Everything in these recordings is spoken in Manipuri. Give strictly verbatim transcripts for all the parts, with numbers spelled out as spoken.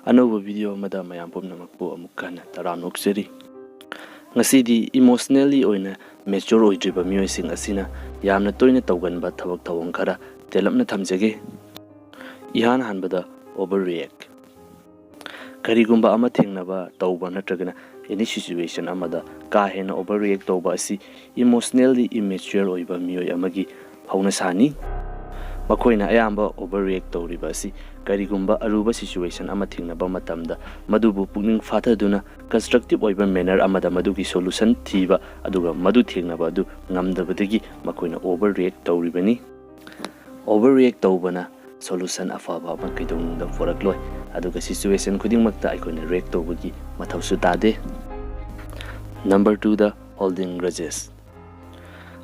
ꯑꯅꯧꯕ ꯚꯤꯗꯤꯑꯣ ꯑꯃꯗ ꯃꯌꯥꯝ ꯄꯨꯝꯅꯃꯛꯄꯨ ꯑꯃꯨꯛ ꯍꯟꯅ ꯇꯔꯥꯝꯅ ꯑꯣꯛꯆꯔꯤ꯫ ꯉꯁꯤꯗꯤ ꯏꯃꯣꯁꯅꯦꯜꯂꯤ ꯑꯣꯏꯅ ꯃꯦꯆ꯭ꯌꯣꯔ ꯑꯣꯏꯗ꯭ꯔꯤꯕ ꯃꯤꯑꯣꯏꯁꯤꯡ ꯑꯁꯤꯅ ꯌꯥꯝꯅ ꯇꯣꯏꯅ ꯇꯧꯒꯟꯕ ꯊꯕꯛ ꯊꯧꯑꯣꯡ ꯈꯔ ꯇꯦꯜꯂꯞꯅ ꯊꯝꯖꯒꯦ꯫ ꯏꯍꯥꯟ ꯍꯥꯟꯕꯗ, ꯑꯣꯚꯔ ꯔꯤꯌꯦꯛ꯫ ꯀꯔꯤꯒꯨꯝꯕ ꯑꯃ ꯊꯦꯡꯅꯕ, ꯇꯧꯕ ꯅꯠꯇ꯭ꯔꯒꯅ ꯑꯦꯅꯤ ꯁꯤꯆꯨꯋꯦꯁꯟ ꯑꯃꯗ ꯀꯥ ꯍꯦꯟꯅ ꯑꯣꯚꯔ ꯔꯤꯌꯦꯛ ꯇꯧꯕ ꯑꯁꯤ ꯏꯃꯣꯁꯅꯦꯜꯂꯤ ꯏꯃꯦꯆ꯭ꯌꯣꯔ ꯑꯣꯏꯕ ꯃꯤꯑꯣꯏ ꯑꯃꯒꯤ ꯍꯧꯅꯁꯥꯅꯤ꯫ ꯃꯈꯣꯏꯅ ꯑꯌꯥꯝꯕ ꯑꯣꯚꯔ ꯔꯤꯌꯦꯛ ꯇꯧꯔꯤꯕ ꯑꯁꯤ ꯀꯔꯤꯒꯨꯝꯕ ꯑꯔꯨꯕ ꯁꯤꯆꯨꯋꯦꯁꯟ ꯑꯃ ꯊꯦꯡꯅꯕ ꯃꯇꯝꯗ ꯃꯗꯨꯕꯨ ꯄꯨꯛꯅꯤꯡ ꯐꯥꯊꯗꯨꯅ ꯀꯟꯁꯇ꯭ꯔꯛꯇꯤꯚ ꯑꯣꯏꯕ ꯃꯦꯅꯔ ꯑꯃꯗ ꯃꯗꯨꯒꯤ ꯁꯣꯂꯨꯁꯟ ꯊꯤꯕ, ꯑꯗꯨꯒ ꯃꯗꯨ ꯊꯦꯡꯅꯕ ꯑꯗꯨ ꯉꯝꯗꯕꯗꯒꯤ ꯃꯈꯣꯏꯅ ꯑꯣꯚꯔ ꯔꯤꯌꯦꯛ ꯇꯧꯔꯤꯕꯅꯤ꯫ ꯑꯣꯚꯔ ꯔꯤꯌꯦꯛ ꯇꯧꯕꯅ ꯁꯣꯂꯨꯁꯟ ꯑꯐꯕ ꯑꯃ ꯀꯩꯗꯧꯅꯨꯡꯗ ꯄꯨꯔꯛꯂꯣꯏ, ꯑꯗꯨꯒ ꯁꯤꯆꯨꯋꯦꯁꯟ ꯈꯨꯗꯤꯡꯃꯛꯇ ꯑꯩꯈꯣꯏꯅ ꯔꯤꯌꯦꯛ ꯇꯧꯕꯒꯤ ꯃꯊꯧꯁꯨ ꯇꯥꯗꯦ꯫ ꯅꯝꯕꯔ ꯇꯨꯗ, ꯍꯣꯜꯗꯤꯡ ꯒ꯭ꯔꯖꯦꯁ꯫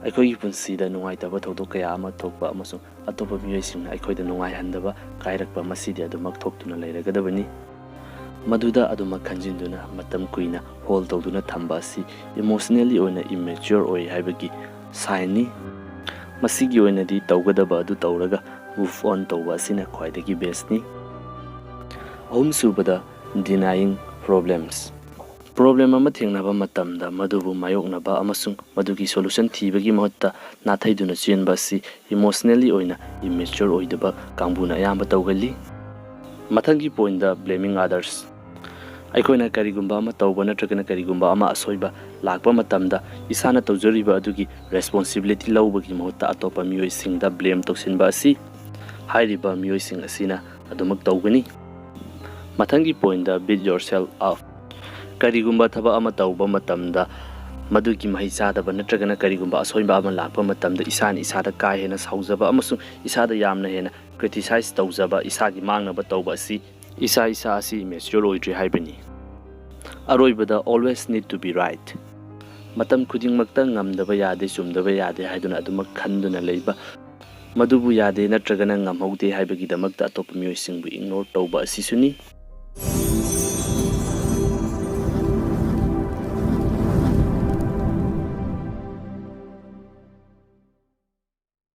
ꯑꯩꯈꯣꯏꯒꯤ ꯄꯨꯟꯁꯤꯗ ꯅꯨꯡꯉꯥꯏꯇꯕ ꯊꯧꯗꯣꯛ ꯀꯌꯥ ꯑꯃ ꯊꯣꯛꯄ ꯑꯃꯁꯨꯡ ꯑꯇꯣꯞꯄ ꯃꯤꯑꯣꯏꯁꯤꯡꯅ ꯑꯩꯈꯣꯏꯗ ꯅꯨꯡꯉꯥꯏꯍꯟꯗꯕ, ꯀꯥꯏꯔꯛꯄ, ꯃꯁꯤꯗꯤ ꯑꯗꯨꯃꯛ ꯊꯣꯛꯇꯨꯅ ꯂꯩꯔꯒꯗꯕꯅꯤ꯫ ꯃꯗꯨꯗ ꯑꯗꯨꯃꯛ ꯈꯟꯖꯤꯟꯗꯨꯅ ꯃꯇꯝ ꯀꯨꯏꯅ ꯍꯣꯜ ꯇꯧꯗꯨꯅ ꯊꯝꯕ ꯑꯁꯤ ꯏꯃꯣꯁꯅꯦꯜꯂꯤ ꯑꯣꯏꯅ ꯏꯃꯦꯆ꯭ꯌꯣꯔ ꯑꯣꯏ ꯍꯥꯏꯕꯒꯤ ꯁꯥꯏꯟꯅꯤ꯫ ꯃꯁꯤꯒꯤ ꯑꯣꯏꯅꯗꯤ ꯇꯧꯒꯗꯕ ꯑꯗꯨ ꯇꯧꯔꯒ ꯃꯨꯚ ꯑꯣꯟ ꯇꯧꯕ ꯑꯁꯤꯅ ꯈ꯭ꯋꯥꯏꯗꯒꯤ ꯕꯦꯁꯅꯤ꯫ ꯑꯍꯨꯝꯁꯨꯕꯗ, ꯗꯤꯅꯥꯏꯌꯤꯡ ꯄ꯭ꯔꯣꯕ꯭ꯂꯦꯝꯁ꯫ ꯄ꯭ꯔꯣꯕ꯭ꯂꯦꯝ ꯑꯃ ꯊꯦꯡꯅꯕ ꯃꯇꯝꯗ ꯃꯗꯨꯕꯨ ꯃꯥꯌꯣꯛꯅꯕ ꯑꯃꯁꯨꯡ ꯃꯗꯨꯒꯤ ꯁꯣꯂꯨꯁꯟ ꯊꯤꯕꯒꯤ ꯃꯍꯨꯠꯇ ꯅꯥꯊꯩꯗꯨꯅ ꯆꯦꯟꯕ ꯑꯁꯤ ꯏꯃꯣꯁꯅꯦꯜꯂꯤ ꯑꯣꯏꯅ ꯏꯃꯦꯆ꯭ꯌꯣꯔ ꯑꯣꯏꯗꯕ ꯀꯥꯡꯕꯨꯅ ꯑꯌꯥꯝꯕ ꯇꯧꯒꯜꯂꯤ꯫ ꯃꯊꯪꯒꯤ ꯄꯣꯏꯟꯗ, ꯕ꯭ꯂꯦꯃꯤꯡ ꯑꯗꯔꯁ꯫ ꯑꯩꯈꯣꯏꯅ ꯀꯔꯤꯒꯨꯝꯕ ꯑꯃ ꯇꯧꯕ ꯅꯠꯇ꯭ꯔꯒꯅ ꯀꯔꯤꯒꯨꯝꯕ ꯑꯃ ꯑꯁꯣꯏꯕ ꯂꯥꯛꯄ ꯃꯇꯝꯗ ꯏꯁꯥꯅ ꯇꯧꯖꯔꯤꯕ ꯑꯗꯨꯒꯤ ꯔꯦꯁꯄꯣꯟꯁꯤꯕꯤꯂꯤꯇꯤ ꯂꯧꯕꯒꯤ ꯃꯍꯨꯠꯇ ꯑꯇꯣꯞꯄ ꯃꯤꯑꯣꯏꯁꯤꯡꯗ ꯕ꯭ꯂꯦꯝ ꯇꯧꯁꯤꯟꯕ ꯑꯁꯤ ꯍꯥꯏꯔꯤꯕ ꯃꯤꯑꯣꯏꯁꯤꯡ ꯑꯁꯤꯅ ꯑꯗꯨꯃꯛ ꯇꯧꯒꯅꯤ꯫ ꯃꯊꯪꯒꯤ ꯄꯣꯏꯟꯗ, beat yourself up꯫ ꯀꯔꯤꯒꯨꯝꯕ ꯊꯕꯛ ꯑꯃ ꯇꯧꯕ ꯃꯇꯝꯗ ꯃꯗꯨꯒꯤ ꯃꯍꯩ ꯆꯥꯗꯕ ꯅꯠꯇ꯭ꯔꯒꯅ ꯀꯔꯤꯒꯨꯝꯕ ꯑꯁꯣꯏꯕ ꯑꯃ ꯂꯥꯛꯄ ꯃꯇꯝꯗ ꯏꯁꯥꯅ ꯏꯁꯥꯗ ꯀꯥ ꯍꯦꯟꯅ ꯁꯥꯎꯖꯕ ꯑꯃꯁꯨꯡ ꯏꯁꯥꯗ ꯌꯥꯝꯅ ꯍꯦꯟꯅ ꯀ꯭ꯔꯤꯇꯤꯁꯥꯏꯖ ꯇꯧꯖꯕ, ꯏꯁꯥꯒꯤ ꯃꯥꯡꯅꯕ ꯇꯧꯕ ꯑꯁꯤ ꯏꯁꯥ ꯏꯁꯥ ꯑꯁꯤ ꯃꯦꯆ꯭ꯌꯣꯔ ꯑꯣꯏꯗ꯭ꯔꯤ ꯍꯥꯏꯕꯅꯤ꯫ ꯑꯔꯣꯏꯕꯗ, always need to be right꯫ ꯃꯇꯝ ꯈꯨꯗꯤꯡꯃꯛꯇ ꯉꯝꯗꯕ ꯌꯥꯗꯦ, ꯆꯨꯝꯗꯕ ꯌꯥꯗꯦ ꯍꯥꯏꯗꯨꯅ ꯑꯗꯨꯃꯛ ꯈꯟꯗꯨꯅ ꯂꯩꯕ, ꯃꯗꯨꯕꯨ ꯌꯥꯗꯦ ꯅꯠꯇ꯭ꯔꯒꯅ ꯉꯝꯍꯧꯗꯦ ꯍꯥꯏꯕꯒꯤꯗꯃꯛꯇ ꯑꯇꯣꯞꯄ ꯃꯤꯑꯣꯏꯁꯤꯡꯕꯨ ꯏꯒꯅꯣꯔ ꯇꯧꯕ ꯑꯁꯤꯁꯨꯅꯤ꯫